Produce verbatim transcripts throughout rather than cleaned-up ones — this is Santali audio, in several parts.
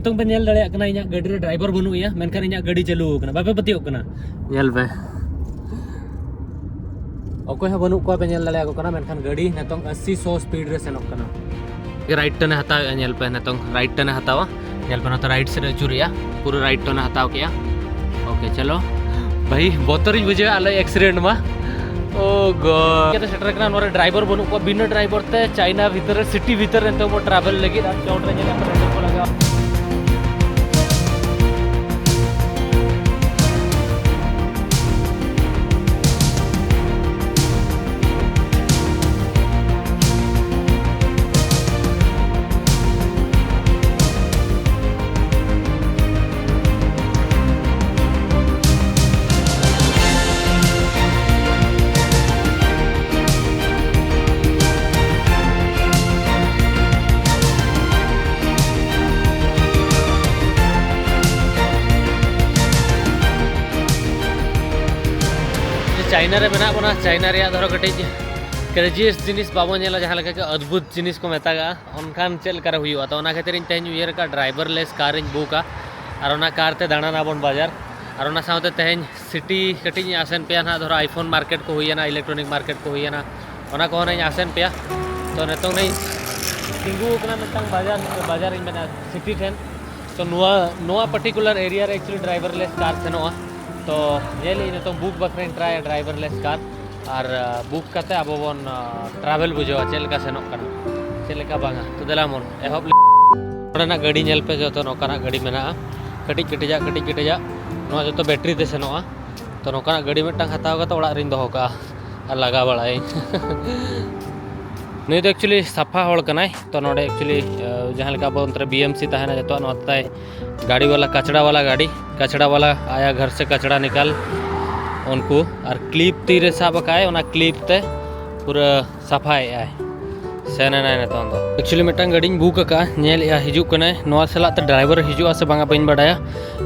ᱱᱤᱛᱚᱝ ᱯᱮ ᱧᱮᱞ ᱫᱟᱲᱮᱭᱟᱜ ᱠᱟᱱᱟ, ᱤᱧᱟᱹᱜ ᱜᱟᱹᱰᱤ ᱨᱮ ᱰᱨᱟᱭᱵᱷᱟᱨ ᱵᱟᱹᱱᱩᱜ ᱮᱭᱟ, ᱢᱮᱱᱠᱷᱟᱱ ᱤᱧᱟᱹᱜ ᱜᱟᱹᱰᱤ ᱪᱟᱹᱞᱩ ᱟᱠᱟᱱᱟ᱾ ᱵᱟᱯᱮ ᱯᱟᱹᱛᱭᱟᱹᱜ ᱠᱟᱱᱟ? ᱧᱮᱞ ᱯᱮ, ᱚᱠᱚᱭ ᱦᱚᱸ ᱵᱟᱹᱱᱩᱜ ᱠᱚᱣᱟ, ᱯᱮ ᱧᱮᱞ ᱫᱟᱲᱮᱭᱟᱠᱚ ᱠᱟᱱᱟ, ᱢᱮᱱᱠᱷᱟᱱ ᱜᱟᱹᱰᱤ ᱱᱤᱛᱚᱝ ᱟᱥᱤ ᱥᱚ ᱥᱯᱤᱰ ᱨᱮ ᱥᱮᱱᱚᱜ ᱠᱟᱱᱟ᱾ ᱨᱟᱭᱤᱴ ᱴᱟᱨᱱ ᱮ ᱦᱟᱛᱟᱣᱮᱜᱼᱟ, ᱧᱮᱞ ᱯᱮ, ᱱᱤᱛᱚᱝ ᱨᱟᱭᱤᱴ ᱴᱟᱨᱱ ᱮ ᱦᱟᱛᱟᱣᱟ᱾ ᱧᱮᱞ ᱯᱮ, ᱱᱚᱛᱮ ᱨᱟᱭᱤᱴ ᱥᱮᱫ ᱮ ᱟᱹᱪᱩᱨᱮᱜᱼᱟ, ᱯᱩᱨᱟᱹ ᱨᱟᱭᱤᱴ ᱴᱟᱨᱱ ᱮ ᱦᱟᱛᱟᱣ ᱠᱮᱜᱼᱟ᱾ ᱳᱠᱮ, ᱪᱚᱞᱚ ᱵᱷᱟᱹᱭ, ᱵᱚᱛᱚᱨᱤᱧ ᱵᱩᱡᱷᱟᱹᱣᱟ, ᱟᱞᱚ ᱮᱠᱥᱤᱰᱮᱱᱴ ᱢᱟ᱾ ᱳ ᱜᱚᱰ᱾ ᱪᱤᱠᱟᱹᱛᱮ ᱥᱮᱴᱮᱨ ᱠᱟᱱᱟ, ᱱᱚᱣᱟ ᱨᱮ ᱰᱨᱟᱭᱵᱷᱟᱨ ᱵᱟᱹᱱᱩᱜ ᱠᱚᱣᱟ, ᱵᱤᱱᱟᱹ ᱰᱨᱟᱭᱵᱷᱟᱨ ᱛᱮ ᱪᱟᱭᱱᱟ ᱵᱷᱤᱛᱟᱹᱨ ᱨᱮ, ᱥᱤᱴᱤ ᱵᱷᱤᱛᱟᱹᱨ ᱨᱮ ᱱᱤᱛᱚᱜ ᱵᱚ ᱴᱨᱟᱵᱷᱮᱞ ᱞᱟᱹᱜᱤᱫ᱾ ᱟᱨ ᱪᱚᱴ ᱨᱮ ᱧᱮᱞᱚᱜ ᱠᱟᱱᱟ, ᱨᱮᱰ ᱠᱚ ᱞᱟᱜᱟᱣ᱾ ᱪᱟᱭᱱᱟ ᱨᱮ ᱢᱮᱱᱟᱜ ᱵᱚᱱᱟ, ᱪᱟᱭᱱᱟ ᱨᱮᱭᱟᱜ ᱫᱷᱚᱨᱚ ᱠᱟᱹᱴᱤᱡ ᱠᱨᱮᱡᱤᱭᱮᱥᱴ ᱡᱤᱱᱤᱥ ᱵᱟᱵᱚᱱ ᱧᱮᱞᱟ, ᱡᱟᱦᱟᱸ ᱞᱮᱠᱟ ᱜᱮ ᱚᱫᱽᱵᱷᱩᱛ ᱡᱤᱱᱤᱥ ᱠᱚ ᱢᱮᱛᱟᱜᱼᱟ, ᱚᱱᱠᱟᱱ ᱪᱮᱫ ᱞᱮᱠᱟᱨᱮ ᱦᱩᱭᱩᱜᱼᱟ? ᱛᱚ ᱚᱱᱟ ᱠᱷᱟᱹᱛᱤᱨ ᱤᱧ ᱛᱮᱦᱮᱧ ᱩᱭᱦᱟᱹᱨ ᱟᱠᱟᱫ ᱰᱨᱟᱭᱵᱷᱟᱨ ᱞᱮᱥ ᱠᱟᱨ ᱤᱧ ᱵᱩᱠᱟ ᱟᱨ ᱚᱱᱟ ᱠᱟᱨ ᱛᱮ ᱫᱟᱬᱟᱱ ᱟᱵᱚᱱ ᱵᱟᱡᱟᱨ᱾ ᱟᱨ ᱚᱱᱟ ᱥᱟᱶᱛᱮ ᱛᱮᱦᱮᱧ ᱥᱤᱴᱤ ᱠᱟᱹᱴᱤᱡ ᱤᱧ ᱟᱥᱮᱱ ᱯᱮᱭᱟ ᱱᱟᱦᱟᱜ, ᱫᱷᱚᱨᱚ ᱟᱭᱯᱷᱳᱱ ᱢᱟᱨᱠᱮᱴ ᱠᱚ ᱦᱩᱭᱮᱱᱟ, ᱤᱞᱮᱠᱴᱨᱚᱱᱤᱠ ᱢᱟᱨᱠᱮᱴ ᱠᱚ ᱦᱩᱭᱮᱱᱟ, ᱚᱱᱟ ᱠᱚᱦᱚᱸ ᱤᱧ ᱟᱥᱮᱱ ᱯᱮᱭᱟ᱾ ᱛᱚ ᱱᱤᱛᱚᱝ ᱱᱟᱜ ᱛᱤᱸᱜᱩ ᱟᱠᱟᱱᱟ ᱢᱤᱫᱴᱟᱝ ᱵᱟᱡᱟᱨ, ᱵᱟᱡᱟᱨ ᱤᱧ ᱢᱮᱱᱟ ᱥᱤᱴᱤ ᱴᱷᱮᱱ᱾ ᱛᱚ ᱱᱚᱣᱟ, ᱱᱚᱣᱟ ᱯᱟᱨᱴᱤᱠᱩᱞᱟᱨ ᱮᱨᱤᱭᱟ ᱨᱮ ᱮᱠᱪᱩᱭᱮᱞᱤ ᱰᱨᱟᱭᱵᱷᱟᱨ ᱞᱮᱥ ᱠᱟᱨ ᱥᱮᱱᱚᱜᱼᱟ᱾ ᱛᱚ ᱧᱮᱞ ᱤᱧ ᱱᱤᱛᱚᱝ ᱵᱩᱠ ᱵᱟᱠᱷᱨᱟᱧ ᱴᱨᱟᱭᱟ ᱰᱨᱟᱭᱵᱷᱟᱨ ᱞᱮᱥ ᱠᱟᱨ᱾ ᱟᱨ ᱵᱩᱠ ᱠᱟᱛᱮ ᱟᱵᱚ ᱵᱚᱱ ᱴᱨᱟᱵᱷᱮᱞ ᱵᱩᱡᱷᱟᱹᱣᱟ, ᱪᱮᱫ ᱞᱮᱠᱟ ᱥᱮᱱᱚᱜ ᱠᱟᱱᱟ, ᱪᱮᱫ ᱞᱮᱠᱟ ᱵᱟᱝᱟ᱾ ᱛᱚ ᱫᱮᱞᱟ ᱵᱚᱱ ᱮᱦᱚᱵ ᱞᱮ-, ᱱᱚᱰᱮᱱᱟᱜ ᱜᱟᱹᱰᱤ ᱧᱮᱞ ᱯᱮ, ᱡᱚᱛᱚ ᱱᱚᱝᱠᱟᱱᱟᱜ ᱜᱟᱹᱰᱤ ᱢᱮᱱᱟᱜᱼᱟ, ᱠᱟᱹᱴᱤᱡ ᱠᱟᱹᱴᱤᱡᱟᱜ, ᱠᱟᱹᱴᱤᱡ ᱠᱟᱹᱴᱤᱡᱟᱜ᱾ ᱱᱚᱣᱟ ᱡᱚᱛᱚ ᱵᱮᱴᱨᱤ ᱛᱮ ᱥᱮᱱᱚᱜᱼᱟ᱾ ᱛᱚ ᱱᱚᱝᱠᱟᱱᱟᱜ ᱜᱟᱹᱰᱤ ᱢᱤᱫᱴᱟᱝ ᱦᱟᱛᱟᱣ ᱠᱟᱛᱮ ᱚᱲᱟᱜ ᱨᱤᱧ ᱫᱚᱦᱚ ᱠᱟᱜᱼᱟ ᱟᱨ ᱞᱟᱜᱟ ᱵᱟᱲᱟᱭᱟᱹᱧ᱾ ᱱᱩᱭ ᱫᱚ ᱮᱠᱪᱩᱭᱮᱞᱤ ᱥᱟᱯᱷᱟ ᱦᱚᱲ ᱠᱟᱱᱟᱭ᱾ ᱛᱚ ᱱᱚᱰᱮ ᱮᱠᱪᱩᱭᱮᱞᱤ ᱡᱟᱦᱟᱸ ᱞᱮᱠᱟ ᱟᱵᱚ ᱚᱱᱛᱮ ᱨᱮ ᱵᱤ ᱮᱢ ᱥᱤ ᱛᱟᱦᱮᱱᱟ, ᱡᱚᱛᱚᱣᱟᱜ ᱱᱚᱣᱟ ᱛᱟᱭ ᱜᱟᱹᱰᱤ ᱵᱟᱞᱟ, ᱠᱟᱪᱲᱟ ᱵᱟᱞᱟ ᱜᱟᱹᱰᱤ, ᱠᱟᱪᱲᱟ ᱵᱟᱞᱟ ᱟᱭᱟ ᱜᱷᱟᱨ ᱥᱮ ᱠᱟᱪᱲᱟ ᱱᱤᱠᱟᱞ, ᱩᱱᱠᱩ᱾ ᱟᱨ ᱠᱞᱤᱯ ᱛᱤ ᱨᱮ ᱥᱟᱵ ᱟᱠᱟᱫᱟᱭ, ᱚᱱᱟ ᱠᱞᱤᱯ ᱛᱮ ᱯᱩᱨᱟᱹ ᱥᱟᱯᱷᱟᱭᱮᱫᱟᱭ᱾ ᱥᱮᱱ ᱮᱱᱟᱭ ᱱᱤᱛᱚᱝ ᱫᱚ᱾ ᱮᱠᱪᱩᱭᱮᱞᱤ ᱢᱤᱫᱴᱟᱝ ᱜᱟᱹᱰᱤᱧ ᱵᱩᱠ ᱟᱠᱟᱫᱼᱟ, ᱧᱮᱞᱮᱫᱼᱟ ᱦᱤᱡᱩᱜ ᱠᱟᱱᱟᱭ᱾ ᱱᱚᱣᱟ ᱥᱟᱞᱟᱜ ᱛᱮ ᱰᱨᱟᱭᱵᱷᱟᱨ ᱦᱤᱡᱩᱜᱼᱟ ᱥᱮ ᱵᱟᱝᱟ ᱵᱟᱹᱧ ᱵᱟᱰᱟᱭᱟ᱾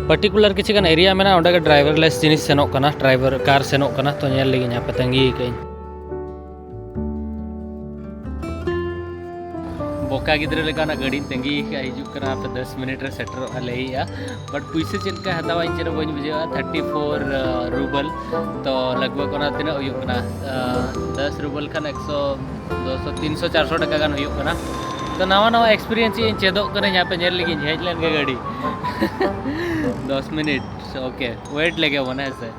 ᱯᱟᱨᱴᱤᱠᱩᱞᱟᱨ ᱠᱤᱪᱷᱩ ᱜᱟᱱ ᱮᱨᱤᱭᱟ ᱢᱮᱱᱟᱜᱼᱟ, ᱚᱸᱰᱮ ᱜᱮ ᱰᱨᱟᱭᱵᱷᱟᱨ ᱞᱮᱥ ᱡᱤᱱᱤᱥ ᱥᱮᱱᱚᱜ ᱠᱟᱱᱟ, ᱰᱨᱟᱭᱵᱷᱟᱨ ᱠᱟᱨ ᱥᱮᱱᱚᱜ ᱠᱟᱱᱟ᱾ ᱛᱚ ᱧᱮᱞ ᱞᱮᱜᱤᱧ ᱦᱟᱯᱮ, ᱛᱟᱺᱜᱤ ᱟᱠᱟᱫᱟᱹᱧ᱾ ᱵᱚᱠᱟ ᱜᱤᱫᱽᱨᱟᱹ ᱞᱮᱠᱟ ᱚᱱᱟ ᱜᱟᱹᱰᱤᱧ ᱛᱟᱺᱜᱤ ᱠᱟᱜᱼᱟ, ᱦᱤᱡᱩᱜ ᱠᱟᱱᱟ, ᱦᱟᱯᱮ ᱫᱚᱥ ᱢᱤᱱᱤᱴ ᱨᱮ ᱥᱮᱴᱮᱨᱚᱜᱼᱟ ᱞᱟᱹᱭᱮᱜᱼᱟ᱾ ᱵᱟᱴ ᱯᱩᱭᱥᱟᱹ ᱪᱮᱫ ᱞᱮᱠᱟ ᱦᱟᱛᱟᱣᱟ ᱤᱧ ᱪᱮᱫ ᱦᱚᱸ ᱵᱟᱹᱧ ᱵᱩᱡᱷᱟᱹᱣᱟ᱾ ᱛᱷᱟᱨᱴᱤ ᱯᱷᱳᱨ ᱨᱩᱵᱮᱞ, ᱛᱚ ᱞᱟᱜᱽ ᱵᱷᱟᱜᱽ ᱚᱱᱟ ᱛᱤᱱᱟᱹᱜ ᱦᱩᱭᱩᱜ ᱠᱟᱱᱟ? ᱫᱚᱥ ᱨᱩᱵᱮᱞ ᱠᱷᱟᱱ ᱮᱠᱥᱚ, ᱫᱩᱥᱚ, ᱛᱤᱱᱥᱚ, ᱪᱟᱨᱥᱚ ᱴᱟᱠᱟ ᱜᱟᱱ ᱦᱩᱭᱩᱜ ᱠᱟᱱᱟ᱾ ᱛᱚ ᱱᱟᱣᱟ ᱱᱟᱣᱟ ᱮᱠᱥᱯᱤᱨᱤᱭᱮᱱᱥ ᱤᱧ ᱪᱮᱫᱚᱜ ᱠᱟᱹᱱᱟᱹᱧ, ᱦᱟᱯᱮ ᱧᱮᱞ ᱞᱮᱜᱤᱧ, ᱦᱮᱡ ᱞᱮᱱ ᱜᱮ ᱜᱟᱹᱰᱤ᱾ ᱫᱚᱥ ᱢᱤᱱᱤᱴ, ᱳᱠᱮ, ᱳᱭᱮᱴ ᱞᱮᱜᱮ ᱵᱚᱱ, ᱦᱮᱸ ᱥᱮ᱾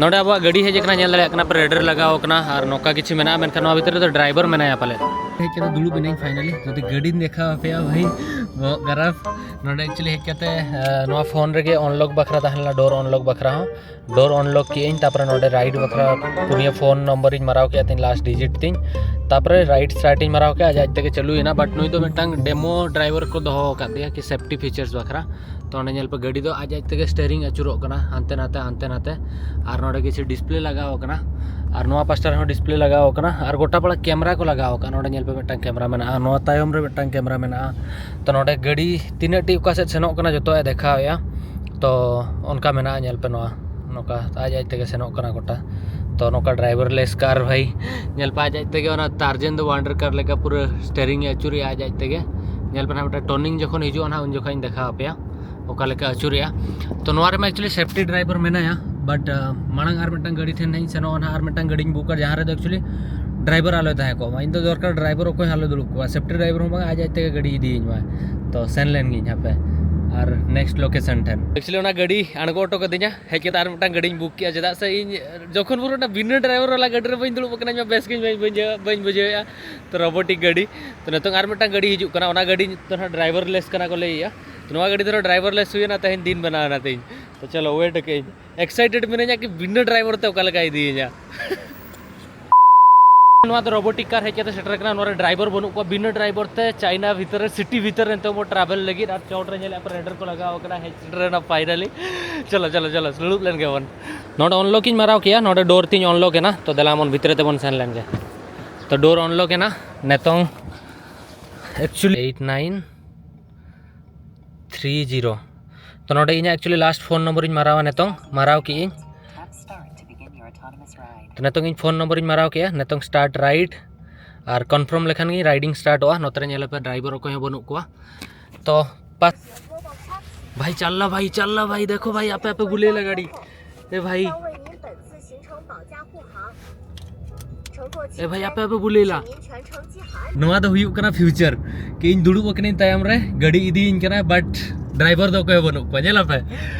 ᱱᱚᱰᱮ ᱟᱵᱚᱣᱟᱜ ᱜᱟᱹᱰᱤ ᱦᱮᱡ ᱟᱠᱟᱱᱟ, ᱧᱮᱞ ᱫᱟᱲᱮᱭᱟᱜ ᱠᱟᱱᱟ ᱯᱮ, ᱨᱮᱰ ᱨᱮ ᱞᱟᱜᱟᱣ ᱟᱠᱟᱱᱟ ᱟᱨ ᱱᱚᱝᱠᱟ ᱠᱤᱪᱷᱩ ᱢᱮᱱᱟᱜᱼᱟ, ᱢᱮᱱᱠᱷᱟᱱ ᱱᱚᱣᱟ ᱵᱷᱤᱛᱨᱤ ᱨᱮᱫᱚ ᱰᱨᱟᱭᱵᱷᱟᱨ ᱢᱮᱱᱟᱭᱟ ᱯᱟᱞᱮ᱾ ᱦᱮᱡ ᱠᱟᱛᱮ ᱫᱩᱲᱩᱵ ᱮᱱᱟᱹᱧ ᱯᱷᱟᱭᱱᱟᱞᱤ᱾ ᱡᱩᱫᱤ ᱜᱟᱹᱰᱤᱧ ᱫᱮᱠᱷᱟᱣ ᱟᱯᱮᱭᱟ ᱵᱷᱟᱹᱭ, ᱵᱚᱦᱚᱜ ᱜᱟᱨᱟᱯ᱾ ᱱᱚᱰᱮ ᱮᱠᱪᱩᱭᱮᱞᱤ ᱦᱮᱡ ᱠᱟᱛᱮ ᱱᱚᱣᱟ ᱯᱷᱳᱱ ᱨᱮᱜᱮ ᱚᱱᱞᱚᱠ ᱵᱟᱠᱷᱨᱟ ᱛᱟᱦᱮᱸ ᱞᱮᱱᱟ, ᱰᱳᱨ ᱚᱱᱞᱚᱠ ᱵᱟᱠᱷᱨᱟ ᱦᱚᱸ᱾ ᱰᱳᱨ ᱚᱱᱞᱚᱠ ᱠᱮᱜᱼᱟᱹᱧ, ᱛᱟᱯᱚᱨᱮ ᱱᱚᱰᱮ ᱨᱟᱭᱤᱰ ᱵᱟᱠᱷᱨᱟ ᱯᱩᱱᱭᱟᱹ ᱯᱷᱳᱱ ᱱᱚᱢᱵᱚᱨᱤᱧ ᱢᱟᱨᱟᱣ ᱠᱮᱜᱼᱟ ᱛᱤᱧ, ᱞᱟᱥᱴ ᱰᱤᱡᱤᱴ ᱛᱤᱧ᱾ ᱛᱟᱯᱚᱨᱮ ᱨᱟᱭᱤᱰ ᱥᱴᱟᱨᱴ ᱤᱧ ᱢᱟᱨᱟᱣ ᱠᱮᱜᱼᱟ, ᱟᱡ ᱟᱡ ᱛᱮᱜᱮ ᱪᱟᱹᱞᱩᱭᱮᱱᱟ᱾ ᱵᱟᱴ ᱱᱩᱭ ᱫᱚ ᱢᱤᱫᱴᱟᱝ ᱰᱮᱢᱳ ᱰᱨᱟᱭᱵᱷᱟᱨ ᱠᱚ ᱫᱚᱦᱚ ᱟᱠᱟᱫᱮᱭᱟ ᱠᱤ ᱥᱮᱯᱴᱤ ᱯᱷᱤᱪᱟᱨᱥ ᱵᱟᱠᱷᱨᱟ᱾ ᱛᱚ ᱚᱸᱰᱮ ᱧᱮᱞ ᱯᱮ, ᱜᱟᱹᱰᱤ ᱫᱚ ᱟᱡ ᱟᱡ ᱛᱮᱜᱮ ᱥᱴᱮᱨᱤᱝ ᱟᱹᱪᱩᱨᱚᱜ ᱠᱟᱱᱟ ᱦᱟᱱᱛᱮ ᱱᱟᱛᱮ, ᱦᱟᱱᱛᱮ ᱱᱟᱛᱮ᱾ ᱟᱨ ᱱᱚᱰᱮ ᱠᱤᱪᱷᱩ ᱰᱤᱥᱯᱞᱮ ᱞᱟᱜᱟᱣ ᱟᱠᱟᱱᱟ, ᱟᱨ ᱱᱚᱣᱟ ᱯᱟᱥᱴᱟ ᱨᱮᱦᱚᱸ ᱰᱤᱥᱯᱞᱮ ᱞᱟᱜᱟᱣ ᱟᱠᱟᱱᱟ, ᱟᱨ ᱜᱚᱴᱟ ᱯᱟᱲᱟ ᱠᱮᱢᱮᱨᱟ ᱠᱚ ᱞᱟᱜᱟᱣ ᱟᱠᱟᱱᱟ᱾ ᱱᱚᱰᱮ ᱧᱮᱞ ᱯᱮ, ᱢᱤᱫᱴᱟᱝ ᱠᱮᱢᱮᱨᱟ ᱢᱮᱱᱟᱜᱼᱟ, ᱱᱚᱣᱟ ᱛᱟᱭᱚᱢ ᱨᱮ ᱢᱤᱫᱴᱟᱝ ᱠᱮᱢᱮᱨᱟ ᱢᱮᱱᱟᱜᱼᱟ᱾ ᱛᱚ ᱱᱚᱰᱮ ᱜᱟᱹᱰᱤ ᱛᱤᱱᱟᱹᱜ ᱴᱤ ᱚᱠᱟ ᱥᱮᱫ ᱥᱮᱱᱚᱜ ᱠᱟᱱᱟ ᱡᱚᱛᱚᱣᱟᱜ ᱮ ᱫᱮᱠᱷᱟᱣᱮᱫᱼᱟ᱾ ᱛᱚ ᱚᱱᱠᱟ ᱢᱮᱱᱟᱜᱼᱟ, ᱧᱮᱞ ᱯᱮ, ᱱᱚᱣᱟ ᱱᱚᱝᱠᱟ ᱟᱡ ᱟᱡ ᱛᱮᱜᱮ ᱥᱮᱱᱚᱜ ᱠᱟᱱᱟ ᱜᱚᱴᱟ᱾ ᱛᱚ ᱱᱚᱝᱠᱟ ᱰᱨᱟᱭᱵᱷᱟᱨ ᱞᱮᱥ ᱠᱟᱨ ᱵᱷᱟᱹᱭ, ᱧᱮᱞ ᱯᱮ, ᱟᱡ ᱟᱡ ᱛᱮᱜᱮ ᱚᱱᱟ ᱛᱟᱨᱡᱮᱱ ᱫᱚ ᱣᱟᱱᱰᱟᱨ ᱠᱟᱨ ᱞᱮᱠᱟ ᱯᱩᱨᱟᱹ ᱥᱴᱮᱨᱤᱝ ᱮ ᱟᱹᱪᱩᱨᱮᱜᱼᱟ ᱟᱡ ᱟᱡ ᱛᱮᱜᱮ᱾ ᱧᱮᱞ ᱯᱮ ᱱᱟᱦᱟᱜ, ᱢᱤᱫᱴᱟᱝ ᱴᱟᱨᱱᱤᱝ ᱡᱚᱠᱷᱚᱱ ᱦᱤᱡᱩᱜᱼᱟ ᱱᱟᱦᱟᱜ, ᱩᱱ ᱡᱚᱠᱷᱚᱱ ᱤᱧ ᱫᱮᱠᱷᱟᱣ ᱟᱯᱮᱭᱟ ᱚᱠᱟ ᱞᱮᱠᱟ ᱟᱹᱪᱩᱨᱮᱜᱼᱟ᱾ ᱛᱚ ᱱᱚᱣᱟ ᱨᱮᱢᱟ ᱮᱠᱪᱩᱭᱮᱞᱤ ᱥᱮᱯᱴᱤ ᱰᱨᱟᱭᱵᱷᱟᱨ ᱢᱮᱱᱟᱭᱟ, ᱵᱟᱴ ᱢᱟᱲᱟᱝ ᱟᱨ ᱢᱤᱫᱴᱟᱝ ᱜᱟᱹᱰᱤ ᱴᱷᱮᱱ ᱤᱧ ᱥᱮᱱᱚᱜᱼᱟ ᱱᱟᱦᱟᱜ, ᱟᱨ ᱢᱤᱫᱴᱟᱝ ᱜᱟᱹᱰᱤᱧ ᱵᱩᱠᱟ, ᱡᱟᱦᱟᱸ ᱨᱮᱫᱚ ᱮᱠᱪᱩᱭᱮᱞᱤ ᱰᱨᱟᱭᱵᱷᱟᱨ ᱟᱞᱚᱭ ᱛᱟᱦᱮᱸ ᱠᱚᱜ ᱢᱟ᱾ ᱤᱧ ᱫᱚ ᱫᱚᱨᱠᱟᱨ ᱰᱨᱟᱭᱵᱷᱟᱨ ᱚᱠᱚᱭ ᱦᱚᱸ ᱟᱞᱚ ᱫᱩᱲᱩᱵ ᱠᱚᱜᱼᱟ, ᱥᱮᱯᱴᱤ ᱰᱨᱟᱭᱵᱷᱟᱨ ᱦᱚᱸ ᱵᱟᱝ, ᱟᱡ ᱟᱡ ᱛᱮᱜᱮ ᱜᱟᱹᱰᱤ ᱤᱫᱤᱭᱤᱧ ᱢᱟᱭ᱾ ᱛᱚ ᱥᱮᱱ ᱞᱮᱱ ᱜᱤᱧ ᱦᱟᱯᱮ ᱟᱨ ᱱᱮᱠᱥᱴ ᱞᱳᱠᱮᱥᱚᱱ ᱴᱷᱮᱱ᱾ ᱮᱠᱪᱩᱭᱮᱞᱤ ᱚᱱᱟ ᱜᱟᱹᱰᱤ ᱟᱬᱜᱚ ᱦᱚᱴᱚ ᱠᱟᱹᱫᱤᱧᱟ, ᱦᱮᱡ ᱠᱟᱛᱮ ᱟᱨ ᱢᱤᱫᱴᱟᱝ ᱜᱟᱹᱰᱤᱧ ᱵᱩᱠ ᱠᱮᱜᱼᱟ, ᱪᱮᱫᱟᱜ ᱥᱮ ᱤᱧ ᱡᱚᱠᱷᱚᱱ ᱵᱷᱳᱨ ᱚᱱᱟ ᱵᱤᱱᱟᱹ ᱰᱨᱟᱭᱵᱷᱟᱨ ᱵᱟᱞᱟ ᱜᱟᱹᱰᱤ ᱨᱮ ᱵᱟᱹᱧ ᱫᱩᱲᱩᱵ ᱟᱠᱟᱱᱟ, ᱤᱧ ᱢᱟ ᱵᱮᱥ ᱜᱤᱧ ᱵᱟᱹᱧ ᱵᱩᱡᱷᱟᱹᱣ, ᱵᱟᱹᱧ ᱵᱩᱡᱷᱟᱹᱣᱮᱫᱼᱟ᱾ ᱛᱚ ᱨᱳᱵᱳᱴᱤᱠ ᱜᱟᱹᱰᱤ, ᱛᱚ ᱱᱤᱛᱚᱝ ᱟᱨ ᱢᱤᱫᱴᱟᱝ ᱜᱟᱹᱰᱤ ᱦᱤᱡᱩᱜ ᱠᱟᱱᱟ, ᱚᱱᱟ ᱜᱟᱹᱰᱤ ᱫᱚ ᱱᱟᱦᱟᱜ ᱰᱨᱟᱭᱵᱷᱟᱨ ᱞᱮᱥ ᱠᱟᱱᱟ ᱠᱚ ᱞᱟᱹᱭᱮᱜᱼᱟ᱾ ᱛᱚ ᱱᱚᱣᱟ ᱜᱟᱹᱰᱤ ᱫᱚ ᱱᱟᱦᱟᱜ ᱰᱨᱟᱭᱵᱷᱟᱨ ᱞᱮᱥ ᱦᱩᱭᱮᱱᱟ, ᱛᱮᱦᱮᱧ ᱫᱤᱱ ᱵᱮᱱᱟᱣ ᱮᱱᱟ ᱛᱮᱦᱮᱧ᱾ ᱛᱚ ᱪᱚᱞᱚ, ᱣᱮᱴ ᱟᱠᱟᱫ ᱟᱹᱧ, ᱮᱠᱥᱟᱭᱴᱮᱰ ᱢᱤᱱᱟᱹᱧᱟ ᱠᱤ ᱵᱤᱱᱟᱹ ᱰᱨᱟᱭᱵᱷᱟᱨ ᱛᱮ ᱚᱠᱟ ᱞᱮᱠᱟᱭ ᱤᱫᱤᱭᱤᱧᱟ᱾ ᱱᱚᱣᱟ ᱫᱚ ᱨᱳᱵᱳᱴᱤᱠ ᱠᱟᱨ ᱦᱮᱡ ᱠᱟᱛᱮ ᱥᱮᱴᱮᱨ ᱠᱟᱱᱟ, ᱱᱚᱣᱟ ᱨᱮ ᱰᱨᱟᱭᱵᱷᱟᱨ ᱵᱟᱹᱱᱩᱜ ᱠᱚᱣᱟ, ᱵᱤᱱᱟᱹ ᱰᱨᱟᱭᱵᱷᱟᱨ ᱛᱮ ᱪᱟᱭᱱᱟ ᱵᱷᱤᱛᱟᱹᱨ ᱨᱮ, ᱥᱤᱴᱤ ᱵᱷᱤᱛᱟᱹᱨ ᱨᱮ ᱱᱤᱛᱚᱜ ᱵᱚ ᱴᱨᱟᱵᱷᱮᱞ ᱞᱟᱹᱜᱤᱫ᱾ ᱟᱨ ᱪᱚᱴ ᱨᱮ ᱧᱮᱞᱮᱫ ᱯᱮ ᱨᱮᱰᱟᱨ ᱠᱚ ᱞᱟᱜᱟᱣ ᱟᱠᱟᱱᱟ, ᱦᱮᱡ ᱥᱮᱴᱮᱨ ᱮᱱᱟ ᱯᱷᱟᱭᱱᱟᱞᱤ᱾ ᱪᱚᱞᱚ ᱪᱚᱞᱚ ᱪᱚᱞᱚ, ᱫᱩᱲᱩᱵ ᱞᱮᱱ ᱜᱮᱵᱚᱱ᱾ ᱱᱚᱰᱮ ᱚᱱᱞᱚᱠ ᱤᱧ ᱢᱟᱨᱟᱣ ᱠᱮᱜᱼᱟ, ᱱᱚᱰᱮ ᱰᱳᱨ ᱛᱤᱧ ᱚᱱᱞᱚᱠ ᱮᱱᱟ᱾ ᱛᱚ ᱫᱮᱞᱟ ᱵᱚᱱ ᱵᱷᱤᱛᱨᱤ ᱛᱮᱵᱚᱱ ᱥᱮᱱ ᱞᱮᱱ ᱜᱮ᱾ ᱛᱚ ᱰᱳᱨ ᱚᱱᱞᱚᱠ ᱮᱱᱟ ᱱᱤᱛᱚᱝ᱾ ᱮᱠᱪᱩᱭᱮᱞᱤ ᱮᱭᱤᱴ ᱱᱟᱭᱤᱱ ᱛᱷᱨᱤ ᱡᱤᱨᱳ᱾ ᱛᱚ ᱱᱚᱰᱮ ᱤᱧᱟᱹᱜ ᱮᱠᱪᱩᱭᱮᱞᱤ ᱞᱟᱥᱴ ᱯᱷᱳᱱ ᱱᱚᱢᱵᱚᱨᱤᱧ ᱢᱟᱨᱟᱣᱟ ᱱᱤᱛᱚᱝ, ᱢᱟᱨᱟᱣ ᱠᱮᱜᱼᱟᱹᱧ᱾ ᱛᱚ ᱱᱤᱛᱚᱝ ᱤᱧ ᱯᱷᱳᱱ ᱱᱚᱢᱵᱚᱨᱤᱧ ᱢᱟᱨᱟᱣ ᱠᱮᱜᱼᱟ, ᱱᱤᱛᱚᱝ ᱥᱴᱟᱨᱴ ᱨᱟᱭᱤᱰ᱾ ᱟᱨ confirm ᱞᱮᱠᱷᱟᱱ ᱜᱮ riding startᱚᱜᱼᱟ᱾ ᱱᱚᱛᱮ ᱨᱮ ᱧᱮᱞ ᱯᱮ, driver ᱚᱠᱚᱭ ᱦᱚᱸ ᱵᱟᱹᱱᱩᱜ ᱠᱚᱣᱟ᱾ ᱛᱚ ᱯᱟᱥ ᱵᱷᱟᱭ, ᱪᱟᱞᱞᱟ ᱵᱷᱟᱭ, ᱪᱟᱞᱞᱟ ᱵᱷᱟᱭ, ᱫᱮᱠᱷᱳ ᱵᱷᱟᱭ, ᱟᱯᱮ ᱟᱯᱮ ᱵᱩᱞᱮᱞᱟ ᱜᱟᱹᱰᱤ᱾ ᱮ ᱵᱷᱟᱭ, ᱮ ᱵᱷᱟᱭ, ᱟᱯᱮ ᱟᱯᱮ ᱵᱩᱞᱮᱞᱟ᱾ ᱱᱚᱣᱟ ᱫᱚ ᱦᱩᱭᱩᱜ ᱠᱟᱱᱟ future, ᱠᱤ ᱤᱧ ᱫᱩᱲᱩᱵ ᱟᱠᱟᱱᱟᱹᱧ ᱛᱟᱭᱚᱢ ᱨᱮ, ᱜᱟᱹᱰᱤ ᱤᱫᱤᱭᱤᱧ ᱠᱟᱱᱟ, but driver ᱫᱚ ᱚᱠᱚᱭ ᱦᱚᱸ ᱵᱟᱹᱱᱩᱜ ᱠᱚᱣᱟ᱾ ᱧᱮᱞ ᱟᱯᱮ,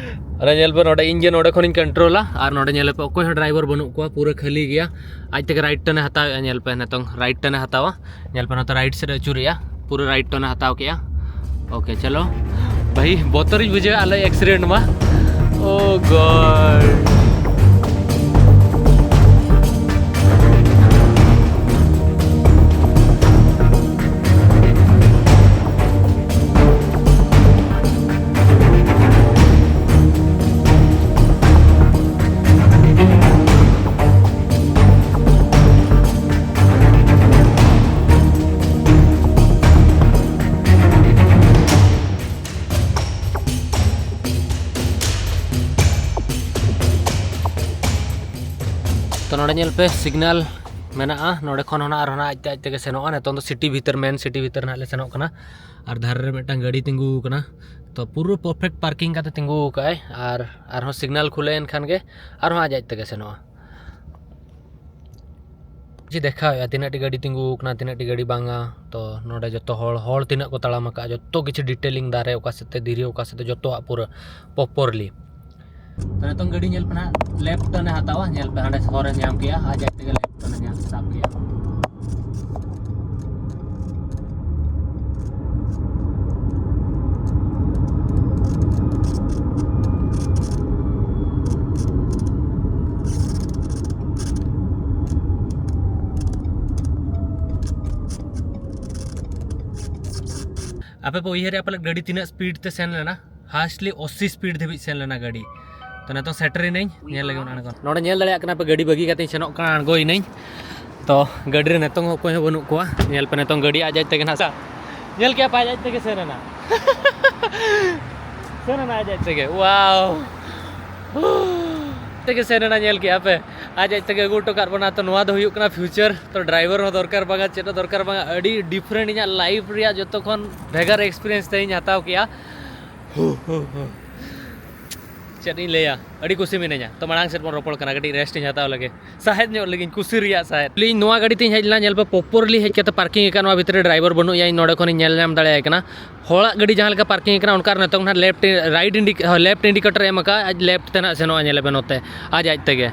ᱚᱱᱟ ᱧᱮᱞ ᱯᱮ, ᱱᱚᱰᱮ ᱤᱧ ᱜᱮ ᱱᱚᱰᱮ ᱠᱷᱚᱱᱤᱧ controlᱟ, ᱟᱨ ᱱᱚᱰᱮ ᱧᱮᱞ ᱯᱮ, ᱚᱠᱚᱭ ᱦᱚᱸ driver ᱵᱟᱹᱱᱩᱜ ᱠᱚᱣᱟ, ᱯᱩᱨᱟᱹ ᱠᱷᱟᱹᱞᱤ ᱜᱮᱭᱟ᱾ ᱟᱡ ᱛᱮᱜᱮ right turn ᱮ ᱦᱟᱛᱟᱣᱮᱜᱼᱟ, ᱧᱮᱞ ᱯᱮ, ᱱᱤᱛᱚᱝ right turn ᱮ ᱦᱟᱛᱟᱣᱟ᱾ ᱧᱮᱞ ᱯᱮ, ᱱᱚᱛᱮ right side ᱮ ᱟᱹᱪᱩᱨᱮᱜᱼᱟ, ᱯᱩᱨᱟᱹ right turn ᱮ ᱦᱟᱛᱟᱣ ᱠᱮᱜᱼᱟ᱾ Okay, ᱪᱚᱞᱚ ᱵᱷᱟᱭ, ᱵᱚᱛᱚᱨᱤᱧ ᱵᱩᱡᱷᱟᱹᱣᱟ ᱟᱞᱚ accident ᱢᱟ᱾ Oh God᱾ ᱛᱚ, ᱱᱚᱰᱮ ᱧᱮᱞ ᱯᱮ, signal ᱢᱮᱱᱟᱜᱼᱟ᱾ ᱱᱚᱰᱮ ᱠᱷᱚᱱ ᱦᱚᱸ ᱱᱟᱜ ᱟᱨᱦᱚᱸ ᱱᱟᱜ ᱟᱡ ᱛᱮ, ᱟᱡ ᱛᱮᱜᱮ ᱥᱮᱱᱚᱜᱼᱟ᱾ ᱱᱤᱛᱚᱝ ᱫᱚ city ᱵᱷᱤᱛᱟᱹᱨ, main city ᱵᱷᱤᱛᱟᱹᱨ ᱱᱟᱜ ᱞᱮ ᱥᱮᱱᱚᱜ ᱠᱟᱱᱟ᱾ ᱟᱨ ᱫᱷᱟᱨᱮ ᱨᱮ ᱢᱤᱫᱴᱟᱝ ᱜᱟᱹᱰᱤ ᱛᱤᱸᱜᱩ ᱟᱠᱟᱱᱟ᱾ ᱛᱚ, ᱯᱩᱨᱟᱹ perfect parking ᱠᱟᱛᱮ ᱛᱤᱸᱜᱩ ᱟᱠᱟᱫᱼᱟᱭ᱾ ᱟᱨ ᱟᱨᱦᱚᱸ signal ᱠᱷᱩᱞᱟᱹᱣ ᱮᱱ ᱠᱷᱟᱱ ᱜᱮ ᱟᱨᱦᱚᱸ ᱟᱡ, ᱟᱡ ᱛᱮᱜᱮ ᱥᱮᱱᱚᱜᱼᱟ᱾ ᱡᱮ ᱫᱮᱠᱷᱟᱣᱮᱫᱼᱟ ᱛᱤᱱᱟᱹᱜ ᱴᱤ ᱜᱟᱹᱰᱤ ᱛᱤᱸᱜᱩ ᱟᱠᱟᱱᱟ, ᱛᱤᱱᱟᱹᱜ ᱴᱤ ᱜᱟᱹᱰᱤ ᱵᱟᱝᱟ᱾ ᱛᱚ, ᱱᱚᱰᱮ ᱡᱚᱛᱚ ᱦᱚᱲ, ᱦᱚᱲ ᱛᱤᱱᱟᱹᱜ ᱠᱚ ᱛᱟᱲᱟᱢ ᱟᱠᱟᱫᱼᱟ, ᱡᱚᱛᱚ ᱠᱤᱪᱷᱩ detailing, ᱫᱟᱨᱮ ᱚᱠᱟ ᱥᱮᱫ ᱛᱮ, ᱫᱷᱤᱨᱤ ᱚᱠᱟ ᱥᱮᱫ ᱛᱮ, ᱡᱚᱛᱚᱣᱟᱜ ᱯᱩᱨᱟᱹ properly᱾ ᱛᱚ, ᱱᱤᱛᱚᱝ ᱜᱟᱹᱰᱤ ᱧᱮᱞ ᱯᱮ ᱱᱟᱜ, left turn ᱮ ᱦᱟᱛᱟᱣᱟ᱾ ᱧᱮᱞ ᱯᱮ, ᱦᱟᱸᱰᱮ ᱦᱚᱨ ᱮ ᱧᱟᱢ ᱠᱮᱜᱼᱟ, ᱟᱡ ᱟᱡ ᱛᱮᱜᱮ left turn ᱮ ᱧᱟᱢ, ᱥᱟᱵ ᱠᱮᱜᱼᱟ᱾ ᱟᱯᱮ ᱯᱮ ᱩᱭᱦᱟᱹᱨᱮᱜᱼᱟ ᱯᱟᱞᱮ ᱜᱟᱹᱰᱤ ᱛᱤᱱᱟᱹᱜ speed ᱛᱮ ᱥᱮᱱ ᱞᱮᱱᱟ? Fastly ᱟᱥᱤ speed ᱫᱷᱟᱹᱵᱤᱡ ᱥᱮᱱ ᱞᱮᱱᱟ ᱜᱟᱹᱰᱤ᱾ ᱛᱚ, ᱱᱤᱛᱚᱜ ᱥᱮᱴᱮᱨ ᱮᱱᱟᱹᱧ, ᱧᱮᱞ ᱞᱟᱹᱜᱤᱫ ᱚᱱᱟ ᱟᱬᱜᱚᱱ᱾ ᱱᱚᱰᱮ ᱧᱮᱞ ᱫᱟᱲᱮᱭᱟᱜ ᱠᱟᱱᱟ ᱯᱮ, ᱜᱟᱹᱰᱤ ᱵᱟᱹᱜᱤ ᱠᱟᱛᱮᱧ ᱥᱮᱱᱚᱜ ᱠᱟᱱᱟ, ᱟᱬᱜᱚᱭᱮᱱᱟᱹᱧ᱾ ᱛᱚ, ᱜᱟᱹᱰᱤ ᱨᱮ ᱱᱤᱛᱚᱝ ᱦᱚᱸ ᱚᱠᱚᱭ ᱦᱚᱸ ᱵᱟᱹᱱᱩᱜ ᱠᱚᱣᱟ᱾ ᱧᱮᱞ ᱯᱮ, ᱱᱤᱛᱚᱝ ᱜᱟᱹᱰᱤ ᱟᱡ ᱟᱡ ᱛᱮᱜᱮ ᱱᱟᱦᱟᱜ ᱥᱟ-, ᱧᱮᱞ ᱠᱮᱜᱼᱟ ᱯᱮ, ᱟᱡ ᱟᱡ ᱛᱮᱜᱮ ᱥᱮᱱ ᱮᱱᱟ᱾ ᱥᱮᱱ ᱮᱱᱟ ᱟᱡ ᱟᱡ ᱛᱮᱜᱮ᱾ Wow᱾ ᱛᱮᱜᱮ ᱥᱮᱱ ᱮᱱᱟ, ᱧᱮᱞ ᱠᱮᱜᱼᱟ ᱯᱮ, ᱟᱡ ᱟᱡ ᱛᱮᱜᱮ ᱟᱹᱜᱩ ᱦᱚᱴᱚ ᱠᱟᱜ ᱵᱚᱱᱟ᱾ ᱛᱚ ᱱᱚᱣᱟ ᱫᱚ ᱦᱩᱭᱩᱜ ᱠᱟᱱᱟ ᱯᱷᱤᱭᱩᱪᱟᱨ᱾ ᱛᱚ ᱰᱨᱟᱭᱵᱷᱟᱨ ᱦᱚᱸ ᱫᱚᱨᱠᱟᱨ ᱵᱟᱝᱟ, ᱪᱮᱫ ᱦᱚᱸ ᱫᱚᱨᱠᱟᱨ ᱵᱟᱝᱟ᱾ ᱟᱹᱰᱤ ᱰᱤᱯᱷᱟᱨᱮᱱᱴ, ᱤᱧᱟᱹᱜ ᱞᱟᱭᱤᱯᱷ ᱨᱮᱭᱟᱜ ᱡᱚᱛᱚ ᱠᱷᱚᱱ ᱵᱷᱮᱜᱟᱨ ᱮᱠᱥᱯᱤᱨᱤᱭᱮᱱᱥ ᱛᱮᱦᱮᱧ ᱦᱟᱛᱟᱣ ᱠᱮᱜᱼᱟ᱾ ᱦᱩ, ᱦᱩ, ᱦᱩ᱾ ᱪᱮᱫ ᱤᱧ ᱞᱟᱹᱭᱟ, ᱟᱹᱰᱤ ᱠᱩᱥᱤ ᱢᱤᱱᱟᱹᱧᱟ᱾ ᱛᱚ ᱢᱟᱲᱟᱝ ᱥᱮᱫ ᱵᱚᱱ ᱨᱚᱯᱚᱲ ᱠᱟᱱᱟ, ᱠᱟᱹᱴᱤᱡ ᱨᱮᱥᱴ ᱤᱧ ᱦᱟᱛᱟᱣ ᱞᱮᱜᱮ, ᱥᱟᱦᱮᱫ ᱧᱚᱜ ᱞᱟᱹᱜᱤᱧ, ᱠᱩᱥᱤ ᱨᱮᱭᱟᱜ ᱥᱟᱦᱮᱫ᱾ ᱤᱧ ᱱᱚᱣᱟ ᱜᱟᱹᱰᱤ ᱛᱤᱧ ᱦᱮᱡ ᱞᱮᱱᱟ, ᱧᱮᱞ ᱯᱮ, ᱯᱨᱚᱯᱚᱨᱞᱤ ᱦᱮᱡ ᱠᱟᱛᱮ ᱯᱟᱨᱠᱤᱝ ᱟᱠᱟᱫ ᱱᱚᱣᱟ ᱵᱷᱤᱛᱨᱤ ᱨᱮ ᱰᱨᱟᱭᱵᱷᱟᱨ ᱵᱟᱹᱱᱩᱜ ᱭᱟ, ᱤᱧ ᱱᱚᱰᱮ ᱠᱷᱚᱱᱤᱧ ᱧᱮᱞ ᱧᱟᱢ ᱫᱟᱲᱮᱭᱟᱭ ᱠᱟᱱᱟ᱾ ᱦᱚᱲᱟᱜ ᱜᱟᱹᱰᱤ ᱡᱟᱦᱟᱸ ᱞᱮᱠᱟ ᱯᱟᱨᱠᱤᱝ ᱟᱠᱟᱱᱟ, ᱚᱱᱠᱟ ᱟᱨ ᱱᱤᱛᱚᱝ ᱱᱟᱦᱟᱜ ᱞᱮᱯᱴ, ᱨᱟᱭᱤᱴ ᱤᱱᱰᱤ-, ᱦᱳᱭ, ᱞᱮᱯᱴ ᱤᱱᱰᱤᱠᱮᱴᱚᱨ ᱮ ᱮᱢ ᱟᱠᱟᱫᱼᱟ, ᱟᱡ ᱞᱮᱯᱴ ᱛᱮ ᱱᱟᱦᱟᱜ ᱥᱮᱱᱚᱜᱼᱟ, ᱧᱮᱞ ᱯᱮ ᱱᱚᱛᱮ, ᱟᱡ ᱟᱡ ᱛᱮᱜᱮ᱾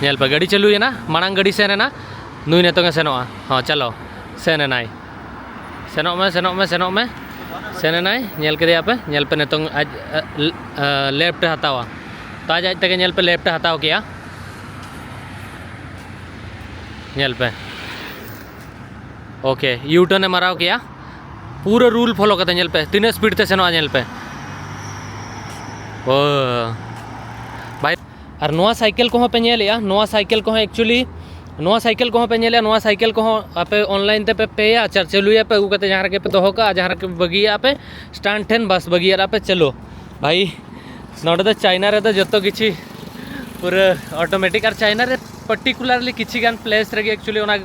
ᱧᱮᱞ ᱯᱮ, ᱜᱟᱹᱰᱤ ᱪᱟᱹᱞᱩᱭᱮᱱᱟ, ᱢᱟᱲᱟᱝ ᱜᱟᱹᱰᱤ ᱥᱮᱱ ᱮᱱᱟ, ᱱᱩᱭ ᱱᱤᱛᱚᱝ ᱮ ᱥᱮᱱᱚᱜᱼᱟ᱾ ᱦᱚᱸ, ᱪᱚᱞᱚ, ᱥᱮᱱ ᱮᱱᱟᱭ᱾ ᱥᱮᱱᱚᱜ ᱢᱮ, ᱥᱮᱱᱚᱜ ᱢᱮ, ᱥᱮᱱᱚᱜ ᱢᱮ, ᱥᱮᱱ ᱮᱱᱟᱭ᱾ ᱧᱮᱞ ᱠᱮᱫᱮᱭᱟ ᱯᱮ, ᱧᱮᱞ ᱯᱮ, ᱱᱤᱛᱚᱝ ᱟᱡ, ᱟ, ᱞᱮᱯᱴ ᱮ ᱦᱟᱛᱟᱣᱟ᱾ ᱛᱚ ᱟᱡ ᱟᱡ ᱛᱮᱜᱮ, ᱧᱮᱞ ᱯᱮ, ᱞᱮᱯᱴ ᱮ ᱦᱟᱛᱟᱣ ᱠᱮᱜᱼᱟ᱾ ᱧᱮᱞ ᱯᱮ, ᱳᱠᱮ, ᱤᱭᱩᱴᱟᱨᱱ ᱮ ᱢᱟᱨᱟᱣ ᱠᱮᱜᱼᱟ, ᱯᱩᱨᱟᱹ ᱨᱩᱞ ᱯᱷᱚᱞᱳ ᱠᱟᱛᱮ᱾ ᱧᱮᱞ ᱯᱮ ᱛᱤᱱᱟᱹᱜ ᱥᱯᱤᱰ ᱛᱮ ᱥᱮᱱᱚᱜᱼᱟ, ᱧᱮᱞ ᱯᱮ᱾ ᱳ ᱵᱷᱟᱭ, ᱟᱨ ᱱᱚᱣᱟ ᱥᱟᱭᱠᱮᱞ ᱠᱚᱦᱚᱸ ᱯᱮ ᱧᱮᱞᱮᱜᱼᱟ, ᱱᱚᱣᱟ ᱥᱟᱭᱠᱮᱞ ᱠᱚᱦᱚᱸ ᱮᱠᱪᱩᱭᱮᱞᱤ, ᱱᱚᱣᱟ ᱥᱟᱭᱠᱮᱞ ᱠᱚᱦᱚᱸ ᱯᱮ ᱧᱮᱞᱮᱜᱼᱟ, ᱱᱚᱣᱟ ᱥᱟᱭᱠᱮᱞ ᱠᱚᱦᱚᱸ ᱟᱯᱮ ᱚᱱᱞᱟᱭᱤᱱ ᱛᱮᱯᱮ ᱯᱮᱭᱟ, ᱪᱟᱨ ᱪᱟᱹᱞᱩᱭᱟᱯᱮ, ᱟᱹᱜᱩ ᱠᱟᱛᱮ ᱡᱟᱦᱟᱸ ᱨᱮᱜᱮ ᱯᱮ ᱫᱚᱦᱚ ᱠᱟᱜᱼᱟ, ᱡᱟᱦᱟᱸ ᱨᱮᱜᱮ ᱯᱮ ᱵᱟᱹᱜᱤᱭᱟᱜᱼᱟ ᱯᱮ ᱥᱴᱟᱱᱰ ᱴᱷᱮᱱ, ᱵᱟᱥ ᱵᱟᱹᱜᱤᱭᱟᱜᱼᱟ ᱯᱮ, ᱪᱟᱹᱞᱩ᱾ ᱵᱷᱟᱭ, ᱱᱚᱰᱮ ᱫᱚ ᱪᱟᱭᱱᱟ ᱨᱮᱫᱚ ᱡᱚᱛᱚ ᱠᱤᱪᱷᱤ ᱯᱩᱨᱟᱹ ᱚᱴᱳᱢᱮᱴᱤᱠ, ᱟᱨ ᱪᱟᱭᱱᱟ ᱨᱮ ᱯᱟᱨᱴᱤᱠᱩᱞᱟᱨᱞᱤ ᱠᱤᱪᱷᱤ ᱜᱟᱱ ᱯᱞᱮᱥ ᱨᱮᱜᱮ ᱮᱠᱪᱩᱭᱮᱞᱤ ᱚᱱᱟ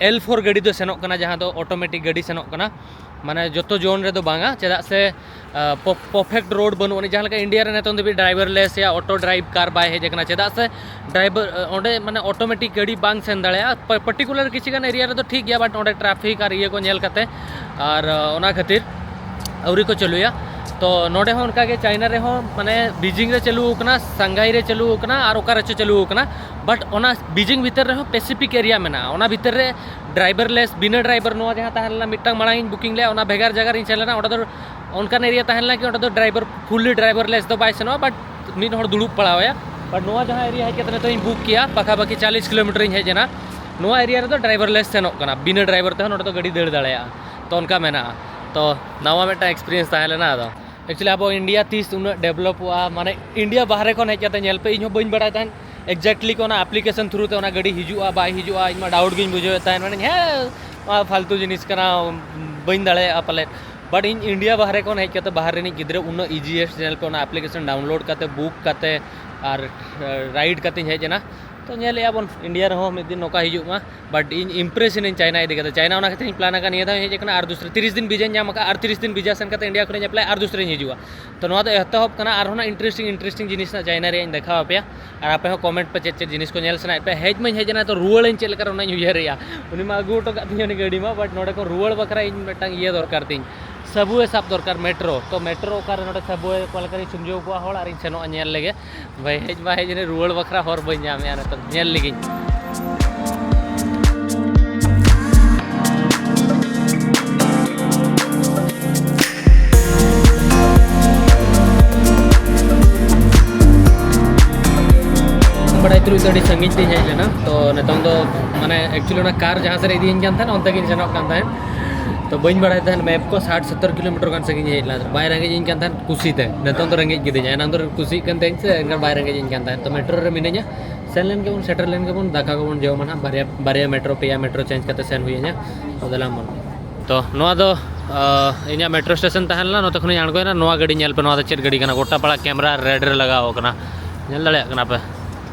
ᱮᱞ ᱯᱷᱳᱨ ᱜᱟᱹᱰᱤ ᱫᱚ ᱥᱮᱱᱚᱜ ᱠᱟᱱᱟ, ᱡᱟᱦᱟᱸ ᱫᱚ ᱚᱴᱳᱢᱮᱴᱤᱠ ᱜᱟᱹᱰᱤ ᱥᱮᱱᱚᱜ ᱠᱟᱱᱟ, ᱢᱟᱱᱮ ᱡᱚᱛᱚ ᱡᱳᱱ ᱨᱮᱫᱚ ᱵᱟᱝᱟ, ᱪᱮᱫᱟᱜ ᱥᱮ ᱯᱟᱨᱯᱷᱮᱠᱴ ᱨᱳᱰ ᱵᱟᱹᱱᱩᱜ ᱟᱹᱱᱤᱡ᱾ ᱡᱟᱦᱟᱸ ᱞᱮᱠᱟ ᱤᱱᱰᱤᱭᱟ ᱨᱮ ᱱᱤᱛᱚᱝ ᱫᱷᱟᱹᱵᱤᱡ ᱰᱨᱟᱭᱵᱷᱟᱨ ᱞᱮᱥ ᱭᱟ ᱚᱴᱳ ᱰᱨᱟᱭᱤᱵᱷ ᱠᱟᱨ ᱵᱟᱭ ᱦᱮᱡ ᱟᱠᱟᱱᱟ, ᱪᱮᱫᱟᱜ ᱥᱮ ᱰᱨᱟᱭᱵᱷᱟᱨ ᱚᱸᱰᱮ ᱢᱟᱱᱮ ᱚᱴᱳᱢᱮᱴᱤᱠ ᱜᱟᱹᱰᱤ ᱵᱟᱝ ᱥᱮᱱ ᱫᱟᱲᱮᱭᱟᱜᱼᱟ᱾ ᱯᱟᱨᱴᱤᱠᱩᱞᱟᱨ ᱠᱤᱪᱷᱤ ᱜᱟᱱ ᱮᱨᱤᱭᱟ ᱨᱮᱫᱚ ᱴᱷᱤᱠ ᱜᱮᱭᱟ, ᱵᱟᱴ ᱚᱸᱰᱮ ᱴᱨᱟᱯᱷᱤᱠ ᱟᱨ ᱤᱭᱟᱹ ᱠᱚ ᱧᱮᱞ ᱠᱟᱛᱮ, ᱟᱨ ᱚᱱᱟ ᱠᱷᱟᱹᱛᱤᱨ ᱟᱹᱣᱨᱤ ᱠᱚ ᱪᱟᱹᱞᱩᱭᱟ᱾ ᱛᱚ ᱱᱚᱰᱮ ᱦᱚᱸ ᱚᱱᱠᱟᱜᱮ ᱪᱟᱭᱱᱟ ᱨᱮᱦᱚᱸ ᱢᱟᱱᱮ ᱵᱤᱡᱤᱝ ᱨᱮ ᱪᱟᱹᱞᱩ ᱟᱠᱟᱱᱟ, ᱥᱟᱝᱜᱟᱭ ᱨᱮ ᱪᱟᱹᱞᱩ ᱟᱠᱟᱱᱟ, ᱟᱨ ᱚᱠᱟ ᱨᱮᱪᱚ ᱪᱟᱹᱞᱩ ᱟᱠᱟᱱᱟ, ᱵᱟᱴ ᱚᱱᱟ ᱵᱤᱡᱤᱝ ᱵᱷᱤᱛᱤᱨ ᱨᱮᱦᱚᱸ ᱯᱮᱥᱤᱯᱷᱤᱠ ᱮᱨᱤᱭᱟ ᱢᱮᱱᱟᱜᱼᱟ, ᱚᱱᱟ ᱵᱷᱤᱛᱤᱨ ᱨᱮ ᱰᱨᱟᱭᱵᱷᱟᱨ ᱞᱮᱥ, ᱵᱤᱱᱟᱹ ᱰᱨᱟᱭᱵᱷᱟᱨ, ᱱᱚᱣᱟ ᱡᱟᱦᱟᱸ ᱛᱟᱦᱮᱸ ᱞᱮᱱᱟ ᱢᱤᱫᱴᱟᱝ ᱢᱟᱲᱟᱝ ᱤᱧ ᱵᱩᱠᱤᱝ ᱞᱮᱫᱼᱟ, ᱚᱱᱟ ᱵᱷᱮᱜᱟᱨ ᱡᱟᱭᱜᱟ ᱨᱤᱧ ᱥᱮᱱ ᱞᱮᱱᱟ, ᱚᱸᱰᱮ ᱫᱚ ᱚᱱᱠᱟᱱ ᱮᱨᱤᱭᱟ ᱛᱟᱦᱮᱸ ᱞᱮᱱᱟ ᱠᱤ ᱚᱸᱰᱮ ᱫᱚ ᱰᱨᱟᱭᱵᱷᱟᱨ, ᱯᱷᱩᱞᱞᱤ ᱰᱨᱟᱭᱵᱷᱟᱨ ᱞᱮᱥ ᱫᱚ ᱵᱟᱭ ᱥᱮᱱᱚᱜᱼᱟ, ᱵᱟᱴ ᱢᱤᱫ ᱦᱚᱲ ᱫᱩᱲᱩᱵ ᱯᱟᱲᱟᱣᱟᱭᱟ᱾ ᱵᱟᱴ ᱱᱚᱣᱟ ᱡᱟᱦᱟᱸ ᱮᱨᱤᱭᱟ ᱦᱮᱡ ᱠᱟᱛᱮ ᱱᱤᱛᱚᱜ ᱤᱧ ᱵᱩᱠ ᱠᱮᱜᱼᱟ, ᱯᱟᱠᱷᱟ ᱯᱟᱠᱷᱤ ᱪᱟᱞᱤᱥ ᱠᱤᱞᱳᱢᱤᱴᱟᱨ ᱤᱧ ᱦᱮᱡ ᱮᱱᱟ, ᱱᱚᱣᱟ ᱮᱨᱤᱭᱟ ᱨᱮᱫᱚ ᱰᱨᱟᱭᱵᱷᱟᱨ ᱞᱮᱥ ᱥᱮᱱᱚᱜ ᱠᱟᱱᱟ, ᱵᱤᱱᱟᱹ ᱰᱨᱟᱭᱵᱷᱟᱨ ᱛᱮᱦᱚᱸ ᱱᱚᱸᱰᱮ ᱫᱚ ᱜᱟᱹᱰᱤ ᱫᱟᱹᱲ ᱫᱟᱲᱮᱭᱟᱜᱼᱟ᱾ ᱛᱚ ᱚᱱᱠᱟ ᱢᱮᱱᱟᱜᱼᱟ᱾ ᱛᱚ ᱱᱟᱣᱟ ᱢᱤᱫᱴᱟᱝ ᱮᱠᱥᱯᱤᱨᱤᱭᱮᱱᱥ ᱛᱟᱦᱮᱸ ᱞᱮᱱᱟ᱾ ᱟᱫᱚ ᱮᱠᱪᱩᱭᱮᱞᱤ ᱟᱵᱚ ᱤᱱᱰᱤᱭᱟ ᱛᱤᱥ ᱩᱱᱟᱹᱜ ᱰᱮᱵᱷᱞᱚᱯᱚᱜᱼᱟ, ᱢᱟᱱᱮ ᱤᱱᱰᱤᱭᱟ ᱵᱟᱦᱨᱮ ᱠᱷᱚᱱ ᱦᱮᱡ ᱠᱟᱛᱮ ᱧᱮᱞ ᱯᱮ, ᱤᱧ ᱦᱚᱸ ᱵᱟᱹᱧ ᱵᱟᱲᱟᱭ ᱛᱟᱦᱮᱸᱫ ᱮᱠᱡᱮᱠᱴᱞᱤ ᱠᱤ ᱚᱱᱟ ᱟᱯᱞᱤᱠᱮᱥᱚᱱ ᱛᱷᱨᱩ ᱛᱮ ᱚᱱᱟ ᱜᱟᱹᱰᱤ ᱦᱤᱡᱩᱜᱼᱟ ᱵᱟᱭ ᱦᱤᱡᱩᱜᱼᱟ, ᱤᱧ ᱢᱟ ᱰᱟᱣᱩᱴ ᱜᱤᱧ ᱵᱩᱡᱷᱟᱹᱣᱮᱫ ᱛᱟᱦᱮᱸᱫ, ᱢᱮᱱᱟᱹᱧ ᱦᱮᱸ ᱱᱚᱣᱟ ᱯᱷᱟᱞᱛᱩ ᱡᱤᱱᱤᱥ ᱠᱟᱱᱟ, ᱵᱟᱹᱧ ᱫᱟᱲᱮᱭᱟᱜᱼᱟ ᱯᱟᱞᱮᱫ᱾ But ᱤᱧ ᱤᱱᱰᱤᱭᱟ ᱵᱟᱦᱨᱮ ᱠᱷᱚᱱ ᱦᱮᱡ ᱠᱟᱛᱮ, ᱵᱟᱦᱨᱮ ᱨᱤᱱᱤᱡ ᱜᱤᱫᱽᱨᱟᱹ ᱩᱱᱟᱹᱜ ᱤᱡᱤᱭᱮᱥᱴ ᱪᱮᱱᱮᱞ ᱯᱮ ᱚᱱᱟ ᱮᱯᱞᱤᱠᱮᱥᱚᱱ ᱰᱟᱣᱩᱱᱞᱳᱰ ᱠᱟᱛᱮ, ᱵᱩᱠ ᱠᱟᱛᱮ ᱟᱨ ᱨᱟᱭᱤᱰ ᱠᱟᱛᱮᱧ ᱦᱮᱡ ᱮᱱᱟ᱾ ᱛᱚ ᱧᱮᱞᱮᱜᱼᱟ ᱵᱚᱱ ᱤᱱᱰᱤᱭᱟ ᱨᱮᱦᱚᱸ ᱢᱤᱫ ᱫᱤᱱ ᱱᱚᱝᱠᱟ ᱦᱤᱡᱩᱜ ᱢᱟ᱾ But ᱤᱧ ᱤᱢᱯᱨᱮᱥ ᱮᱱᱟᱹᱧ ᱪᱟᱭᱱᱟ ᱤᱫᱤ ᱠᱟᱛᱮ᱾ ᱪᱟᱭᱱᱟ ᱚᱱᱟ ᱠᱷᱟᱹᱛᱤᱨ ᱤᱧ ᱯᱞᱟᱱ ᱟᱠᱟᱫ, ᱱᱤᱭᱟᱹ ᱫᱷᱟᱣ ᱤᱧ ᱦᱮᱡ ᱟᱠᱟᱱᱟ ᱟᱨ ᱫᱩᱥᱨᱟ ᱛᱤᱨᱤᱥ ᱫᱤᱱ ᱵᱤᱡᱟᱧ ᱧᱟᱢ ᱟᱠᱟᱫ, ᱟᱨ ᱛᱤᱨᱤᱥ ᱫᱤᱱ ᱵᱤᱡᱟ ᱥᱮᱱ ᱠᱟᱛᱮ ᱤᱱᱰᱤᱭᱟ ᱠᱷᱚᱱᱤᱧ ᱮᱯᱞᱟᱭ ᱟᱨ ᱫᱩᱥᱨᱟᱧ ᱦᱤᱡᱩᱜᱼᱟ᱾ ᱛᱚ ᱱᱚᱣᱟ ᱫᱚ ᱮᱛᱚᱦᱚᱵ ᱠᱟᱱᱟ ᱟᱨᱦᱚᱸ ᱱᱟᱜ ᱤᱱᱴᱟᱨᱮᱥᱴᱤᱝ ᱤᱱᱴᱟᱨᱮᱥᱴᱤᱝ ᱡᱤᱱᱤᱥ ᱱᱟᱜ ᱪᱟᱭᱱᱟ ᱨᱮᱭᱟᱜ ᱤᱧ ᱫᱮᱠᱷᱟᱣ ᱟᱯᱮᱭᱟ᱾ ᱟᱨ ᱟᱯᱮ ᱦᱚᱸ ᱠᱚᱢᱮᱱᱴ ᱯᱮ ᱪᱮᱫ ᱪᱮᱫ ᱡᱤᱱᱤᱥ ᱠᱚ ᱧᱮᱞ ᱥᱟᱱᱟᱭᱮᱫ ᱯᱮ᱾ ᱦᱮᱡ ᱢᱟᱧ ᱦᱮᱡ ᱮᱱᱟ, ᱛᱚ ᱨᱩᱣᱟᱹᱲᱟᱹᱧ ᱪᱮᱫ ᱞᱮᱠᱟ ᱨᱮ ᱚᱱᱟᱧ ᱩᱭᱦᱟᱹᱨᱮᱜᱼᱟ᱾ ᱩᱱᱤ ᱢᱟ ᱟᱹᱜᱩ ᱦᱚᱴᱚ ᱠᱟᱜ ᱛᱤᱧᱟᱹ ᱩᱱᱤ ᱜᱟᱹᱰᱤ ᱢᱟ, but ᱱᱚᱰᱮ ᱠᱷᱚᱱ ᱨᱩᱣᱟᱹᱲ ᱵᱟᱠᱷᱨᱟ ᱤᱧ ᱢᱤᱫᱴᱟᱝ ᱤᱭᱟᱹ ᱫᱚᱨᱠᱟᱨ ᱛᱤᱧ, ᱥᱟᱵᱣᱮ ᱥᱟᱵ ᱫᱚᱨᱠᱟᱨ, ᱢᱮᱴᱨᱳ᱾ ᱛᱚ ᱢᱮᱴᱨᱳ ᱚᱠᱟᱨᱮ, ᱱᱚᱰᱮ ᱥᱟᱵᱣᱮ ᱚᱠᱟ ᱞᱮᱠᱟᱨᱤᱧ ᱥᱩᱢᱡᱷᱟᱹᱣ ᱠᱚᱣᱟ ᱦᱚᱲ ᱟᱨᱤᱧ ᱥᱮᱱᱚᱜᱼᱟ ᱧᱮᱞ ᱞᱮᱜᱮ᱾ ᱵᱷᱟᱭ ᱦᱮᱡ ᱢᱟ ᱦᱮᱡ ᱮᱱᱟᱹᱧ, ᱨᱩᱣᱟᱹᱲ ᱵᱟᱠᱷᱨᱟ ᱦᱚᱨ ᱵᱟᱹᱧ ᱧᱟᱢᱮᱜᱼᱟ ᱱᱤᱛᱚᱜ, ᱧᱮᱞ ᱞᱮᱜᱤᱧ᱾ ᱵᱟᱲᱟᱭ ᱛᱩᱞᱩᱡ ᱫᱚ ᱟᱹᱰᱤ ᱥᱟᱺᱜᱤᱧ ᱛᱤᱧ ᱦᱮᱡ ᱞᱮᱱᱟ᱾ ᱛᱚ ᱱᱤᱛᱚᱝ ᱫᱚ ᱢᱟᱱᱮ actually ᱚᱱᱟ ᱠᱟᱨ ᱡᱟᱦᱟᱸ ᱥᱮᱫ ᱨᱮ ᱤᱫᱤᱭᱤᱧ ᱠᱟᱱ ᱛᱟᱦᱮᱱ, ᱚᱱᱛᱮ ᱜᱤᱧ ᱥᱮᱱᱚᱜ ᱠᱟᱱ ᱛᱟᱦᱮᱸᱫ᱾ ᱛᱚ ᱵᱟᱹᱧ ᱵᱟᱲᱟᱭ ᱛᱟᱦᱮᱸᱫ ᱢᱮᱯ ᱠᱚ, ᱥᱟᱴ ᱥᱚᱛᱛᱚᱨ ᱠᱤᱞᱳᱢᱤᱴᱟᱨ ᱜᱟᱱ ᱥᱟᱺᱜᱤᱧ ᱦᱮᱡ ᱞᱮᱱᱟ᱾ ᱵᱟᱭ ᱨᱮᱸᱜᱮᱡ ᱤᱧ ᱠᱟᱱ ᱛᱟᱦᱮᱸᱫ ᱠᱩᱥᱤᱛᱮ, ᱱᱤᱛᱚᱝ ᱫᱚ ᱨᱮᱸᱜᱮᱡ ᱠᱤᱫᱤᱧᱟ᱾ ᱮᱱᱟᱝ ᱫᱚ ᱠᱩᱥᱤᱜ ᱠᱟᱱ ᱛᱟᱦᱮᱸᱫ ᱥᱮ, ᱮᱱᱠᱷᱟᱱ ᱵᱟᱭ ᱨᱮᱸᱜᱮᱡ ᱤᱧ ᱠᱟᱱ ᱛᱟᱦᱮᱸᱫ᱾ ᱛᱚ ᱢᱮᱴᱨᱳ ᱨᱮ ᱢᱤᱱᱟᱹᱧᱟ, ᱥᱮᱱ ᱞᱮᱱ ᱜᱮᱵᱚᱱ, ᱥᱮᱴᱮᱨ ᱞᱮᱱ ᱜᱮᱵᱚᱱ, ᱫᱟᱠᱟ ᱠᱚᱵᱚᱱ ᱡᱚᱢᱟ ᱱᱟᱦᱟᱜ, ᱵᱟᱨᱭᱟ ᱵᱟᱨᱭᱟ ᱢᱮᱴᱨᱳ, ᱯᱮᱭᱟ ᱢᱮᱴᱨᱳ ᱪᱮᱧᱡᱽ ᱠᱟᱛᱮ ᱥᱮᱱ ᱦᱩᱭᱟᱹᱧᱟ᱾ ᱛᱚ ᱫᱮᱞᱟ ᱵᱚᱱ᱾ ᱛᱚ ᱱᱚᱣᱟ ᱫᱚ ᱟᱸ, ᱤᱧᱟᱹᱜ ᱢᱮᱴᱨᱳ ᱥᱴᱮᱥᱚᱱ ᱛᱟᱦᱮᱸ ᱞᱮᱱᱟ, ᱱᱚᱛᱮ ᱠᱷᱚᱱᱤᱧ ᱟᱬᱜᱚᱭᱮᱱᱟ᱾ ᱱᱚᱣᱟ ᱜᱟᱹᱰᱤ ᱧᱮᱞ ᱯᱮ, ᱱᱚᱣᱟ ᱫᱚ ᱪᱮᱫ ᱜᱟᱹᱰᱤ ᱠᱟᱱᱟ? ᱜᱚᱴᱟ ᱯᱟᱲᱟ ᱠᱮᱢᱨᱟ ᱨᱮᱰ ᱨᱮ ᱞᱟᱜᱟᱣ ᱠᱟᱱᱟ, ᱧᱮᱞ ᱫᱟᱲᱮᱭᱟᱜ ᱠᱟᱱᱟ ᱯᱮ᱾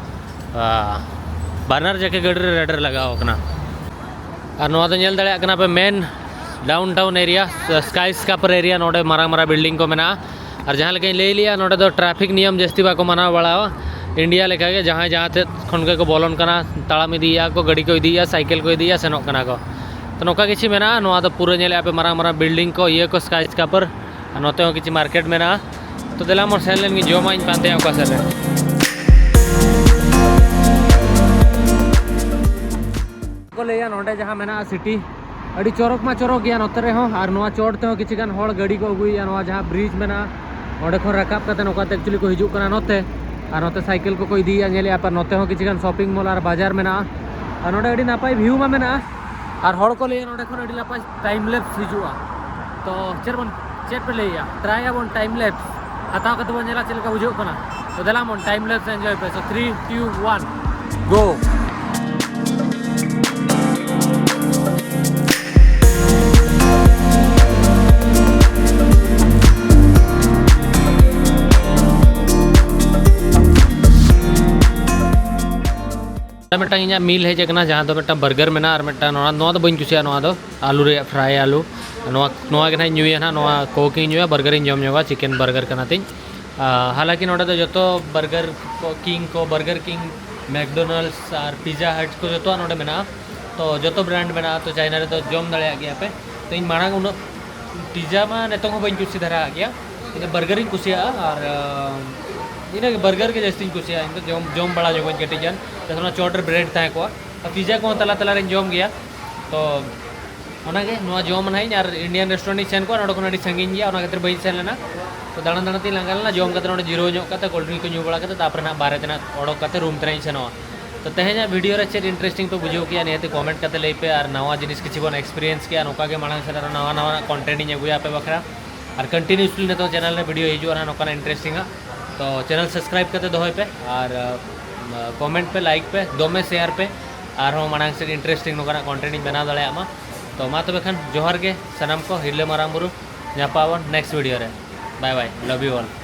ᱟᱸ, ᱵᱟᱱᱟᱨ ᱡᱟᱠᱮ ᱜᱟᱹᱰᱤ ᱨᱮ ᱨᱮᱰ ᱨᱮ ᱞᱟᱜᱟᱣ ᱠᱟᱱᱟ᱾ ᱟᱨ ᱱᱚᱣᱟ ᱫᱚ ᱧᱮᱞ ᱫᱟᱲᱮᱭᱟᱜ ᱠᱟᱱᱟ ᱯᱮ ᱢᱮᱱ downtown area, skyscraper area. ᱱᱚᱰᱮ ᱢᱟᱨᱟᱝ ᱢᱟᱨᱟᱝ ᱵᱤᱞᱰᱤᱝ ᱠᱚ ᱢᱮᱱᱟᱜᱼᱟ᱾ ᱟᱨ ᱡᱟᱦᱟᱸ ᱞᱮᱠᱟᱧ ᱞᱟᱹᱭ ᱞᱮᱜᱼᱟ, ᱱᱚᱰᱮ ᱫᱚ ᱴᱨᱟᱯᱷᱤᱠ ᱱᱤᱭᱚᱢ ᱡᱟᱹᱥᱛᱤ ᱵᱟᱠᱚ ᱢᱟᱱᱟᱣ ᱵᱟᱲᱟᱣᱟ᱾ ᱤᱱᱰᱤᱭᱟ ᱞᱮᱠᱟᱜᱮ ᱡᱟᱦᱟᱸᱭ ᱡᱟᱦᱟᱸ ᱥᱮᱫ ᱠᱷᱚᱱ ᱜᱮᱠᱚ ᱵᱚᱞᱚᱱ ᱠᱟᱱᱟ, ᱛᱟᱲᱟᱢ ᱤᱫᱤᱭᱮᱜᱼᱟ ᱠᱚ, ᱜᱟᱹᱰᱤ ᱠᱚ ᱤᱫᱤᱭᱮᱜᱼᱟ, ᱥᱟᱭᱠᱮᱞ ᱠᱚ ᱤᱫᱤᱭᱮᱜᱼᱟ, ᱥᱮᱱᱚᱜ ᱠᱟᱱᱟ ᱠᱚ᱾ ᱛᱚ ᱱᱚᱝᱠᱟ ᱠᱤᱪᱷᱩ ᱢᱮᱱᱟᱜᱼᱟ᱾ ᱱᱚᱣᱟ ᱫᱚ ᱯᱩᱨᱟᱹ ᱧᱮᱞᱮᱜᱼᱟ ᱯᱮ ᱢᱟᱨᱟᱝ ᱢᱟᱨᱟᱝ ᱵᱤᱞᱰᱤᱝ ᱠᱚ, ᱤᱭᱟᱹ ᱠᱚ, ᱥᱠᱟᱭ ᱥᱠᱨᱟᱯᱟᱨ᱾ ᱟᱨ ᱱᱚᱛᱮ ᱦᱚᱸ ᱠᱤᱪᱷᱩ ᱢᱟᱨᱠᱮᱴ ᱢᱮᱱᱟᱜᱼᱟ᱾ ᱛᱚ ᱫᱮᱞᱟ ᱢᱟ ᱥᱮᱱ ᱞᱮᱱ ᱜᱮ, ᱡᱚᱢᱟᱜ ᱤᱧ ᱯᱟᱱᱛᱮᱭᱟ ᱚᱠᱟ ᱥᱮᱫ ᱨᱮ᱾ ᱠᱚ ᱞᱟᱹᱭᱟ ᱱᱚᱰᱮ ᱡᱟᱦᱟᱸ ᱢᱮᱱᱟᱜᱼᱟ ᱥᱤᱴᱤ, ᱟᱹᱰᱤ ᱪᱚᱨᱚᱠ ᱢᱟ ᱪᱚᱨᱚᱠ ᱜᱮᱭᱟ ᱱᱚᱛᱮ ᱨᱮᱦᱚᱸ᱾ ᱟᱨ ᱱᱚᱣᱟ ᱪᱚᱴ ᱛᱮᱦᱚᱸ ᱠᱤᱪᱷᱩ ᱜᱟᱱ ᱦᱚᱲ ᱜᱟᱹᱰᱤ ᱠᱚ ᱟᱹᱜᱩᱭᱮᱜᱼᱟ, ᱱᱚᱣᱟ ᱡᱟᱦᱟᱸ ᱵᱨᱤᱡᱽ ᱢᱮᱱᱟᱜᱼᱟ ᱚᱸᱰᱮ ᱠᱷᱚᱱ ᱨᱟᱠᱟᱵ ᱠᱟᱛᱮ ᱱᱚᱝᱠᱟ ᱛᱮ actually ᱠᱚ ᱦᱤᱡᱩᱜ ᱠᱟᱱᱟ ᱱᱚᱛᱮ᱾ ᱟᱨ ᱱᱚᱛᱮ ᱥᱟᱭᱠᱮᱞ ᱠᱚᱠᱚ ᱤᱫᱤᱭᱮᱜᱼᱟ, ᱧᱮᱞᱮᱜᱼᱟ ᱯᱮ ᱱᱚᱛᱮ ᱦᱚᱸ ᱠᱤᱪᱷᱩ ᱜᱟᱱ ᱥᱚᱯᱤᱝ ᱢᱚᱞ ᱟᱨ ᱵᱟᱡᱟᱨ ᱢᱮᱱᱟᱜᱼᱟ᱾ ᱟᱨ ᱱᱚᱰᱮ ᱟᱹᱰᱤ ᱱᱟᱯᱟᱭ ᱵᱷᱤᱭᱩ ᱢᱟ ᱢᱮᱱᱟᱜᱼᱟ᱾ ᱟᱨ ᱦᱚᱲ ᱠᱚ ᱞᱟᱹᱭᱟ ᱱᱚᱰᱮ ᱠᱷᱚᱱ ᱟᱹᱰᱤ ᱱᱟᱯᱟᱭ ᱴᱟᱭᱤᱢ ᱞᱮᱯᱥ ᱦᱤᱡᱩᱜᱼᱟ᱾ ᱛᱚ ᱪᱮᱫ ᱵᱚᱱ, ᱪᱮᱫ ᱯᱮ ᱞᱟᱹᱭᱟ, ᱴᱨᱟᱭ ᱟᱵᱚᱱ ᱴᱟᱭᱤᱢ ᱞᱮᱯᱥ ᱦᱟᱛᱟᱣ ᱠᱟᱛᱮ ᱵᱚᱱ ᱧᱮᱞᱟ ᱪᱮᱫ ᱞᱮᱠᱟ ᱵᱩᱡᱷᱟᱹᱜ ᱠᱟᱱᱟ᱾ ᱛᱚ ᱫᱮᱞᱟ ᱵᱚᱱ ᱴᱟᱭᱤᱢ ᱞᱮᱯᱥ ᱮᱱᱡᱚᱭ ᱯᱮ᱾ So three, two, one, go. ᱟᱨ ᱢᱤᱫᱴᱟᱝ ᱤᱧᱟᱹᱜ ᱢᱤᱞ ᱦᱮᱡ ᱟᱠᱟᱱᱟ, ᱡᱟᱦᱟᱸ ᱫᱚ ᱢᱤᱫᱴᱟᱝ ᱵᱟᱨᱜᱟᱨ ᱢᱮᱱᱟᱜᱼᱟ ᱟᱨ ᱢᱤᱫᱴᱟᱝ ᱱᱚᱣᱟ, ᱱᱚᱣᱟ ᱫᱚ ᱵᱟᱹᱧ ᱠᱩᱥᱤᱭᱟᱜᱼᱟ, ᱱᱚᱣᱟ ᱫᱚ ᱟᱹᱞᱩ ᱨᱮᱭᱟᱜ ᱯᱷᱨᱟᱭ ᱟᱹᱞᱩ᱾ ᱱᱚᱣᱟ, ᱱᱚᱣᱟ ᱜᱮ ᱱᱟᱦᱟᱜ ᱤᱧ ᱧᱩᱭᱟ ᱱᱟᱦᱟᱜ, ᱱᱚᱣᱟ ᱠᱳᱠ ᱤᱧ ᱧᱩᱭᱟ, ᱵᱟᱨᱜᱟᱨ ᱤᱧ ᱡᱚᱢ ᱧᱚᱜᱟ, ᱪᱤᱠᱮᱱ ᱵᱟᱨᱜᱟᱨ ᱠᱟᱱᱟ ᱛᱤᱧ᱾ ᱟᱨ ᱦᱟᱞᱟᱠᱤ ᱱᱚᱰᱮ ᱫᱚ ᱡᱚᱛᱚ ᱵᱟᱨᱜᱟᱨ ᱠᱚ, ᱠᱤᱝ ᱠᱚ, ᱵᱟᱨᱜᱟᱨ ᱠᱤᱝ, ᱢᱮᱠᱰᱳᱱᱟᱞᱰᱥ ᱟᱨ ᱯᱤᱡᱟ ᱦᱟᱴ ᱠᱚ ᱡᱚᱛᱚᱣᱟᱜ ᱱᱚᱰᱮ ᱢᱮᱱᱟᱜᱼᱟ᱾ ᱛᱚ ᱡᱚᱛᱚ ᱵᱨᱟᱱᱰ ᱢᱮᱱᱟᱜᱼᱟ, ᱛᱚ ᱪᱟᱭᱱᱟ ᱨᱮᱫᱚ ᱡᱚᱢ ᱫᱟᱲᱮᱭᱟᱜ ᱜᱮᱭᱟ ᱯᱮ᱾ ᱛᱚ ᱤᱧ ᱢᱟᱲᱟᱝ ᱩᱱᱟᱹᱜ ᱯᱤᱡᱟ ᱢᱟ ᱱᱤᱛᱚᱝ ᱦᱚᱸ ᱵᱟᱹᱧ ᱠᱩᱥᱤ ᱫᱷᱟᱨᱟ ᱟᱜ ᱜᱮᱭᱟ, ᱤᱧ ᱫᱚ ᱵᱟᱨᱜᱟᱨ ᱤᱧ ᱠᱩᱥᱤᱭᱟᱜᱼᱟ᱾ ᱟᱨ ᱟᱸ, ᱤᱱᱟᱹᱜᱮ ᱵᱟᱨᱜᱟᱨ ᱜᱮ ᱡᱟᱹᱥᱛᱤᱧ ᱠᱩᱥᱤᱭᱟᱜᱼᱟ ᱤᱧ ᱫᱚ, ᱡᱚᱢ, ᱡᱚᱢ ᱵᱟᱲᱟ ᱧᱚᱜᱟᱹᱧ ᱠᱟᱹᱴᱤᱡ ᱜᱟᱱ, ᱡᱟᱛᱮ ᱚᱱᱟ ᱪᱚᱴ ᱨᱮ ᱵᱨᱮᱰ ᱛᱟᱦᱮᱸ ᱠᱚᱜᱼᱟ᱾ ᱟᱨ ᱯᱤᱡᱟ ᱠᱚᱦᱚᱸ ᱛᱟᱞᱟ ᱛᱟᱞᱟ ᱨᱤᱧ ᱡᱚᱢ ᱜᱮᱭᱟ᱾ ᱛᱚ ᱚᱱᱟᱜᱮ, ᱱᱚᱣᱟ ᱡᱚᱢ ᱱᱟᱦᱟᱜ ᱤᱧ, ᱟᱨ ᱤᱱᱰᱤᱭᱟᱱ ᱨᱮᱥᱴᱩᱨᱮᱱᱴ ᱤᱧ ᱥᱮᱱ ᱠᱚᱜᱼᱟ, ᱱᱚᱰᱮ ᱠᱷᱚᱱ ᱟᱹᱰᱤ ᱥᱟᱺᱜᱤᱧ ᱜᱮᱭᱟ, ᱚᱱᱟ ᱠᱷᱟᱹᱛᱤᱨ ᱵᱟᱹᱧ ᱥᱮᱱ ᱞᱮᱱᱟ᱾ ᱛᱚ ᱫᱟᱬᱟᱱ ᱫᱟᱬᱟᱱ ᱛᱤᱧ ᱞᱟᱸᱜᱟ ᱞᱮᱱᱟ, ᱡᱚᱢ ᱠᱟᱛᱮ ᱱᱚᱰᱮ ᱡᱤᱨᱟᱹᱣ ᱧᱚᱜ ᱠᱟᱛᱮ ᱠᱳᱞᱰ ᱰᱨᱤᱝᱠ ᱠᱚ ᱧᱩ ᱵᱟᱲᱟ ᱠᱟᱛᱮ ᱛᱟᱨᱯᱚᱨᱮ ᱱᱟᱦᱟᱜ ᱵᱟᱦᱨᱮ ᱛᱮ ᱱᱟᱦᱟᱜ ᱚᱰᱚᱠ ᱠᱟᱛᱮ ᱨᱩᱢ ᱛᱮ ᱱᱟᱦᱟᱜ ᱤᱧ ᱥᱮᱱᱚᱜᱼᱟ᱾ ᱛᱚ ᱛᱮᱦᱮᱧᱟᱜ ᱵᱷᱤᱰᱤᱭᱳ ᱨᱮ ᱪᱮᱫ ᱤᱱᱴᱟᱨᱮᱥᱴᱤᱝ ᱯᱮ ᱵᱩᱡᱷᱟᱹᱣ ᱠᱮᱜᱼᱟ, ᱱᱤᱦᱟᱹᱛ ᱠᱚᱢᱮᱱᱴ ᱠᱟᱛᱮ ᱞᱟᱹᱭ ᱯᱮ, ᱟᱨ ᱱᱟᱣᱟ ᱡᱤᱱᱤᱥ ᱠᱤᱪᱷᱩ ᱵᱚᱱ ᱮᱠᱥᱯᱤᱨᱤᱭᱮᱱᱥ ᱠᱮᱜᱼᱟ, ᱱᱚᱝᱠᱟ ᱜᱮ ᱢᱟᱲᱟᱝ ᱥᱮᱫ ᱟᱨᱚ ᱱᱟᱣᱟ ᱱᱟᱣᱟᱱᱟᱜ ᱠᱚᱱᱴᱮᱱᱴ ᱤᱧ ᱟᱹᱜᱩᱭᱟ ᱟᱯᱮ ᱵᱟᱠᱷᱨᱟ᱾ ᱟᱨ ᱠᱚᱱᱴᱤᱱᱤᱭᱩᱥᱞᱤ ᱱᱤᱛᱚᱝ ᱪᱮᱱᱮᱞ ᱨᱮ ᱵᱷᱤᱰᱤᱭᱳ ᱦᱤᱡᱩᱜᱼᱟ ᱱᱟᱦᱟᱜ ᱱᱚᱝᱠᱟᱱᱟᱜ ᱤᱱᱴᱟᱨᱮᱥᱴᱤᱝ ᱟᱜ᱾ ᱛᱚ ᱪᱮᱱᱮᱞ ᱥᱟᱵᱥᱠᱨᱟᱭᱤᱵ ᱠᱟᱛᱮ ᱫᱚᱦᱚᱭ ᱯᱮ, ᱟᱨ ᱠᱚᱢᱮᱱᱴ ᱯᱮ, ᱞᱟᱭᱤᱠ ᱯᱮ, ᱫᱚᱢᱮ ᱥᱮᱭᱟᱨ ᱯᱮ, ᱟᱨᱦᱚᱸ ᱢᱟᱲᱟᱝ ᱥᱮᱫ ᱤᱱᱴᱟᱨᱮᱥᱴᱤᱝ ᱱᱚᱝᱠᱟᱱᱟᱜ ᱠᱚᱱᱴᱮᱱᱴ ᱤᱧ ᱵᱮᱱᱟᱣ ᱫᱟᱲᱮᱭᱟᱜ ᱢᱟ᱾ ᱛᱚ ᱢᱟ ᱛᱚᱵᱮ ᱠᱷᱟᱱ ᱡᱚᱦᱟᱨ ᱜᱮ ᱥᱟᱱᱟᱢ ᱠᱚ, ᱦᱤᱨᱞᱟᱹ ᱢᱟᱨᱟᱝ ᱵᱩᱨᱩ, ᱧᱟᱯᱟᱢ ᱟᱵᱚᱱ ᱱᱮᱠᱥᱴ ᱵᱷᱤᱰᱤᱭᱳ ᱨᱮ᱾ Bye bye, love you all.